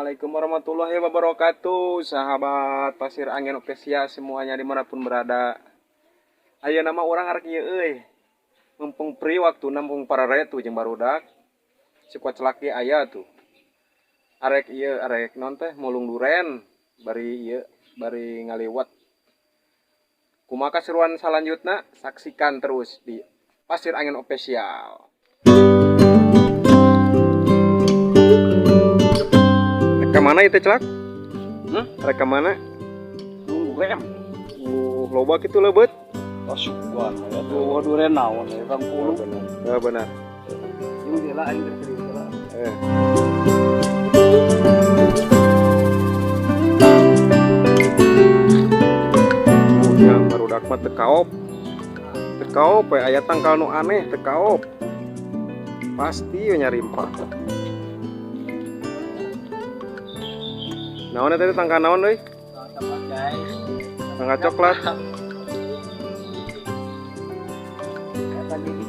Assalamualaikum warahmatullahi wabarakatuh. Sahabat Pasir Angin Official semuanya dimanapun berada. Ayeuna mah urang arek ieu euy. Mumpung free waktuna, mumpung parare tuh jeung barudak. Si Koclak ge aya tuh. Arek ieu, arek naon teh, mulung duren bari ieu bari ngaliwet. Kumaha kaseruan salanjutna? Saksikan terus di Pasir Angin Official. Rek ka mana itu, Celak? Hmm? Rek ka mana? Nunggu rem. Loba kitu leubet. Oh, syukur. Ya tuh duren naon ya Bang Pulu. Benar. Ya benar. Yung dila aing serius lah. Eh. Yang barudak mah teu kaop. Teu kaop we aya tangkal nu aneh teu kaop. Pasti we nyarimpa. Naon eta teh, tangkal naon euy? Coklat, guys. Tangkal coklat. Eta gini.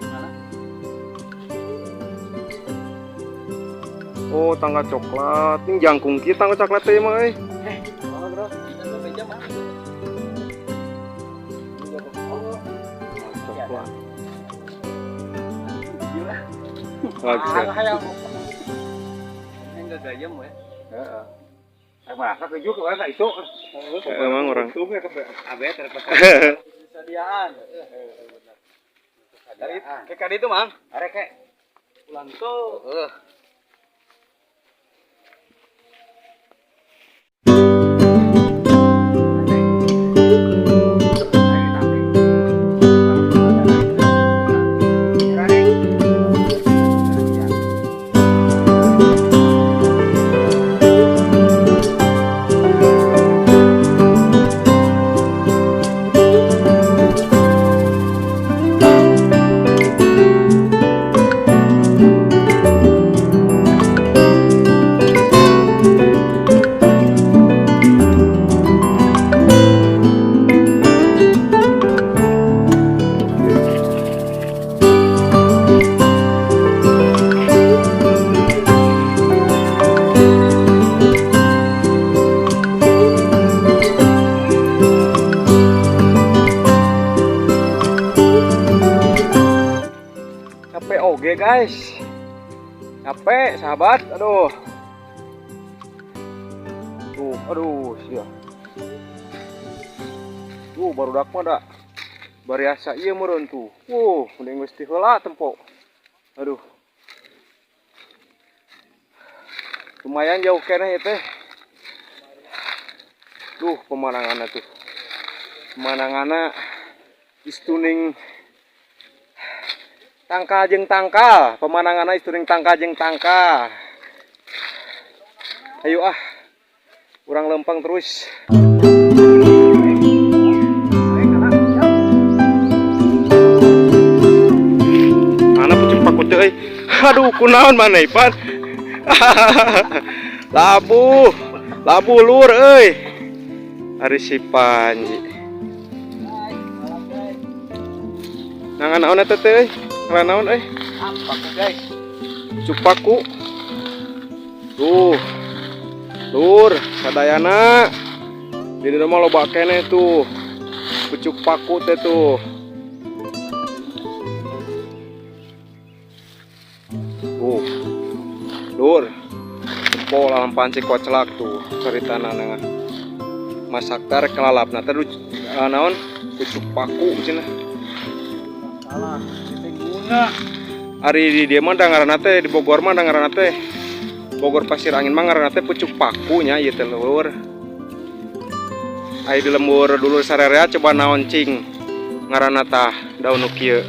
Mana? Oh, tangkal coklat. Ini jangkung kieu tangkal coklat teh mah euy. Oh, bro. Kita meja mah. Oh, Coklat. gila. Lagi. Ah, hayang. Ini enggak gayem we. Heeh. Merasa kejuk orang tak isu. Emang orang. Untungnya ke Abe terpaksa. Sediaan. Dari ke kali itu, Mang. Arek kek. Ulang tuh. Heeh. Capek oge guys. Capek sahabat. Aduh. Tuh, aduh, sia. Tuh barudak mah da. Bariasa ieu meureun tuh. Wuh, mending geus ti heula tempo. Aduh. Lumayan jauh keneh ieu teh. Duh, pemandanganna tuh. Pemandanganna istuning tangkal jeung tangkal, pemandanganna istuning tangkal jeung tangkal. Ayo ah. Urang lempang terus. Mana pucuk paku teh euy? Aduh, kunaon maneh, Ipan? Labuh. Labuh lur euy. Ari si Panji. Nangan naon eta teh euy? Ngaran naon euy? Apa guys? Pucuk paku. Tuh. Lur, sadayana. Di dieu mah loba keneh tuh. Pucuk paku teh tuh. Tuh. Lur. Tempo lalampan si Koclak tuh ceritana nengah. Masak teh rek lalapna teh naon? Pucuk paku cenah. Salah, itu guna. Ari di dieu mah da ngaranna teh, di Bogor mah da ngaranna teh Bogor Pasir Angin mah ngaranna teh pucuk paku nya ieu teh lur. Ari di lembur dulur sarerea coba naon cing ngaranna tah daun nu kieu.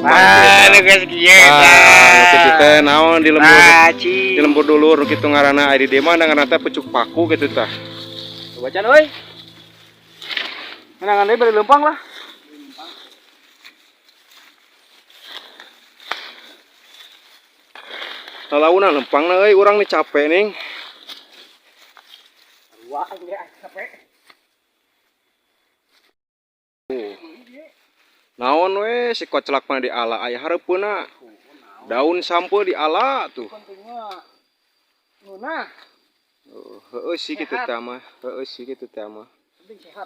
Ah, nu geus kieu Ah, nu kitu teh naon di lembur? Aci. Di lembur dulur nu kitu ngaranna, ari di dieu mah da ngaranna teh pucuk paku kitu tah. Bacan euy. Menangan deui bari leumpang lah. Lalauna lempangna euy, urang nih capek ning. Wah, aing ge capek. Tuh. Naon we si Koclak mah diala aya hareupeunna. Daun sampeu diala tuh. Penting mah Ngeunah. Oh, heueuh sih kitu Sehat. Teh mah. Heueuh sih kitu teh mah. Penting sehat.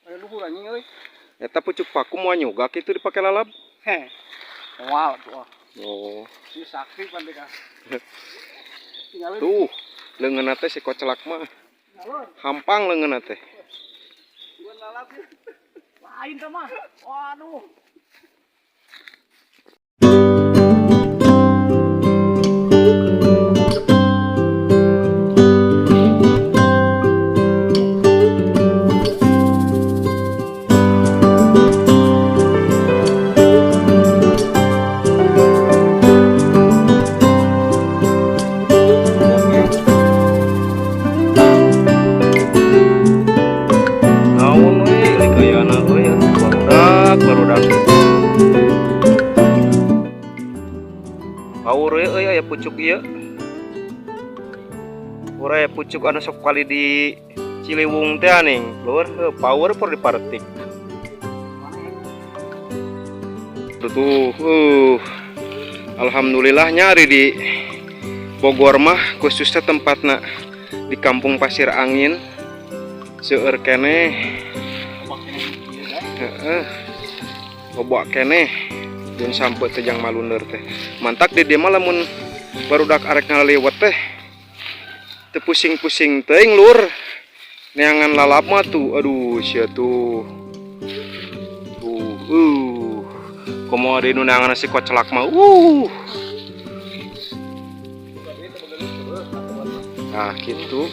Aya luhur anjing euy. Eta pucuk paku moal nyuga kitu dipake lalab. Heh. Moal tuh. Ah. Oh. Ini sakti pan teh. Tinggalin. Tuh, leungeunna teh si kocelak mah. Ngalor. Hampang leungeunna teh. Bukan lalap ya. Lain teh mah. Waduh. Naon we likayana euy barudak barudak. Paur we euy aya pucuk ieu. Ora aya pucuk anu sok kali di Ciliwung teh aning, lur, heuh paur por dipartik. Tuh, alhamdulillah nyari di Bogor mah khususnya tempatna di Kampung Pasir Angin seueur keneh. Heeh. Loba keneh jeung sampe teh jang malunder teh. Mantak di dieu mah lamun barudak arek ngaliwet teh teu pusing-pusing teuing lur. Neangan lalap mah tuh, aduh sia tuh. Tuh, komo deui nu neangan si kocelak mah. Nah, gitu.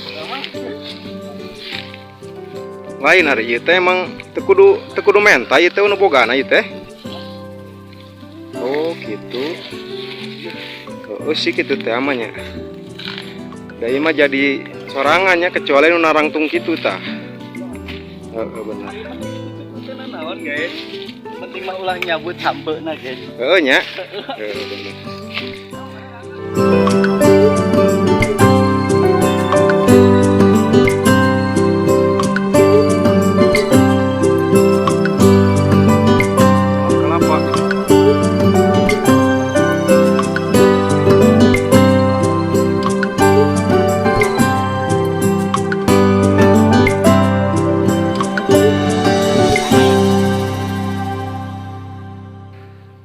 Lain hari ieu teh emang teu kudu menta ieu teh nu bogana ieu teh. Oh, gitu. Oh, sih kitu teh amanya. Da ieu mah jadi sorangannya kecuali nu narangtung kitu tah. Heeh, bener. Naon guys? Penting mah ulah nyabut sampeuna guys. Heeh nya. Heeh bener. Kelapa.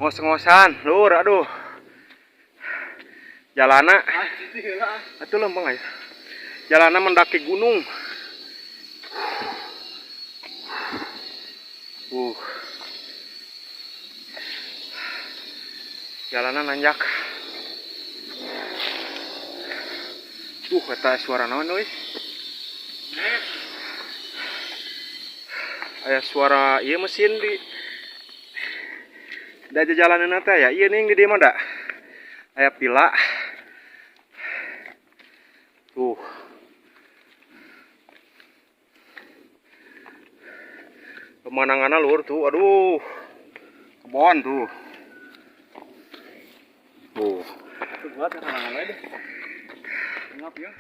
Ngos-ngosan, lur, aduh. Jalana. Atuh lempeng aja. Jalana mendaki gunung. Jalanan nanjak. Eta suara naon euy? Aya suara ieu mesin di da jalananna teh aya ieu ning di dieu mah da. Aya pila. Tuh. Pemandanganna luhur tuh, aduh. Kebon tuh. Tuh. Buat halangan we deh. Ngap ya.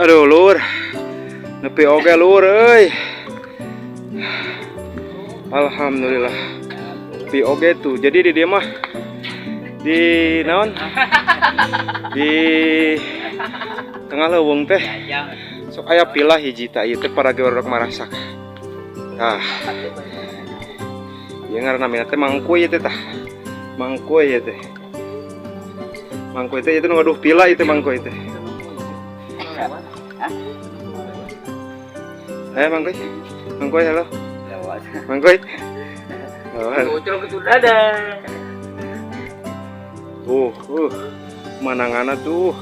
Aduh lur, nepi oge lur euy. Alhamdulillah. Nepi oge tuh. Jadi di dieu mah di naon? Di tengah leuweung teh. Sok aya pilah hiji tah ieu teh para geurok marasak. Tah. Ieu ngaranna namina teh mangkuy ieu teh tah. Mangkuy ieu teh. Mangkuy teh ieu teh nu ngaduh pila ieu teh mangkuy teh. Mangkuy. Mangkuy, halo. Mangkuy. Bocor ke dada. Tuh, pemandanganna tuh.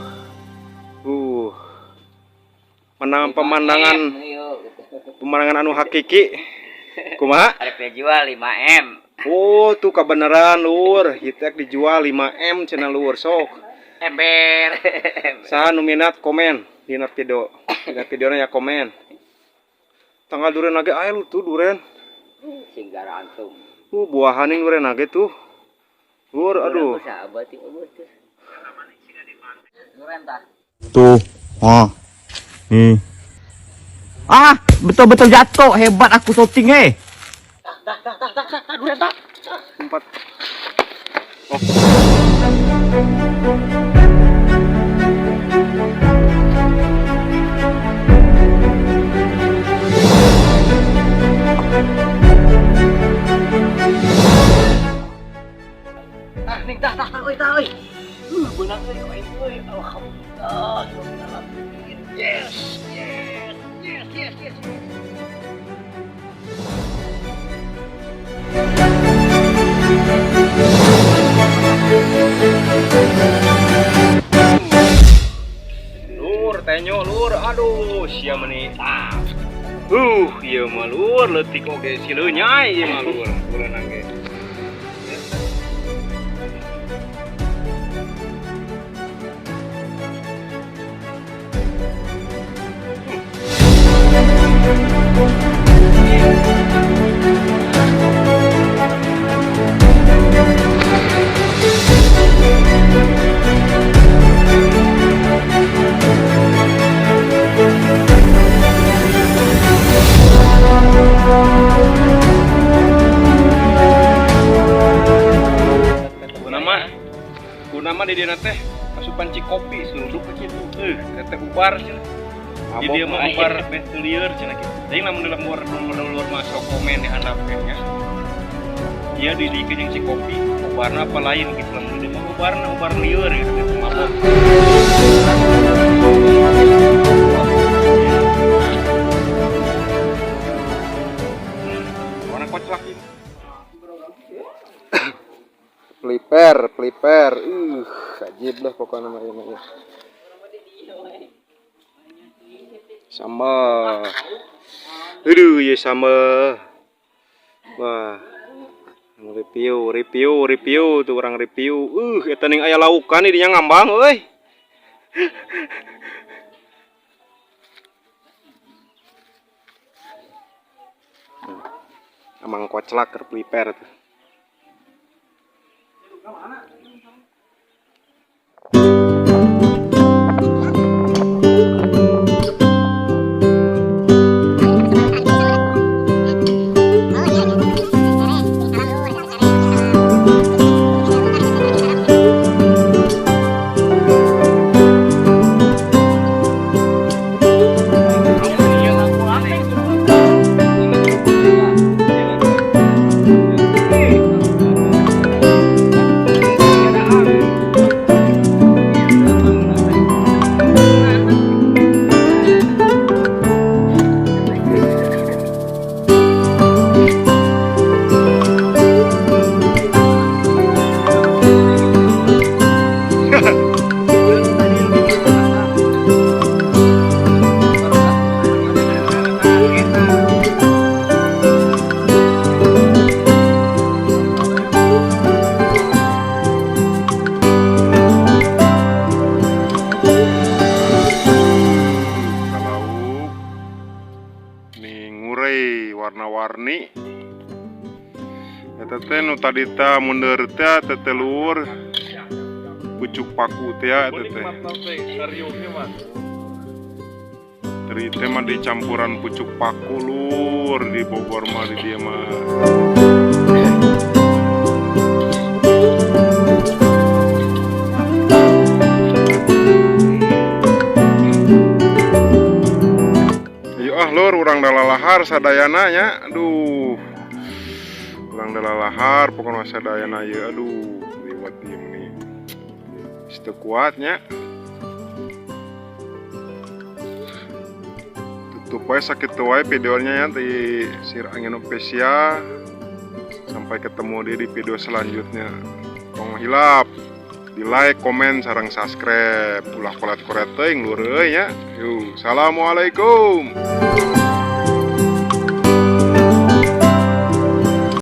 Pemandangan, pemandangan anu hakiki. Kumaha? Arek dijual 5M. Oh, tuh kebenaran lur. Ieu teh dijual 5M cenah lur sok. Ember. Saha nu minat komen dina video. Dina videona ya komen. Tanggal duren lagi aya lu tuh duren. Sing garantung. Buahan yang duren lagi tuh. Lur, aduh. Sahabat ieu teh. Duren tah. Tuh. Oh. Nih. Ah, betul-betul jatuh. Hebat aku syuting eh. Empat. Tah ning tah tah tah euy tah euy. Beunang euy aing euy. Alhamdulillah. Alamin. Yes, yes, yes, yes, yes. Lur, tenyo lur, aduh, sia meni. Ah. Ieu mah lur, leutik oge si leunyai ieu mah lur, uleunang ge. Guna mah di dieu teh asupan cikopi seruduk kitu. Teh ubar cenah. Di dia mah ubar beh teu lieur cenah kitu. Teuing lamun dalam luar luar masuk komen di handap nya. Dia didikeun jeung cikopi, ubarna apa lain gitu lamun di mah ubarna ubar lieur gitu teh mabok. Warna koclak itu. Peliper, peliper. Ajib dah pokoknya mah ieu mah. Sambal. Aduh, ya sambal. Wah. Review, review, review tuh orang review. Eta ning aya laukan di dinya ngambang euy. Amang koclak keur peliper tuh. Lauk nih ngurei warna-warni eta teh nu tadi teh mundur teh teh lur pucuk paku teh eta teh teri teh mah dicampuran pucuk paku lur di Bogor mah di dieu mah. Ayo ah lur, urang dalalahar sadayana nya. Aduh. Urang dalalahar pokona sadayana ieu aduh, liwat ieu meni. Geus teu kuat nya. Tutup wae sakitu wae videonya ya di Sir Angin Official. Sampai ketemu di video selanjutnya. Tong hilap di like, komen, sareng subscribe. Ulah koret-koret teuing lur euy nya. Yuk, assalamualaikum.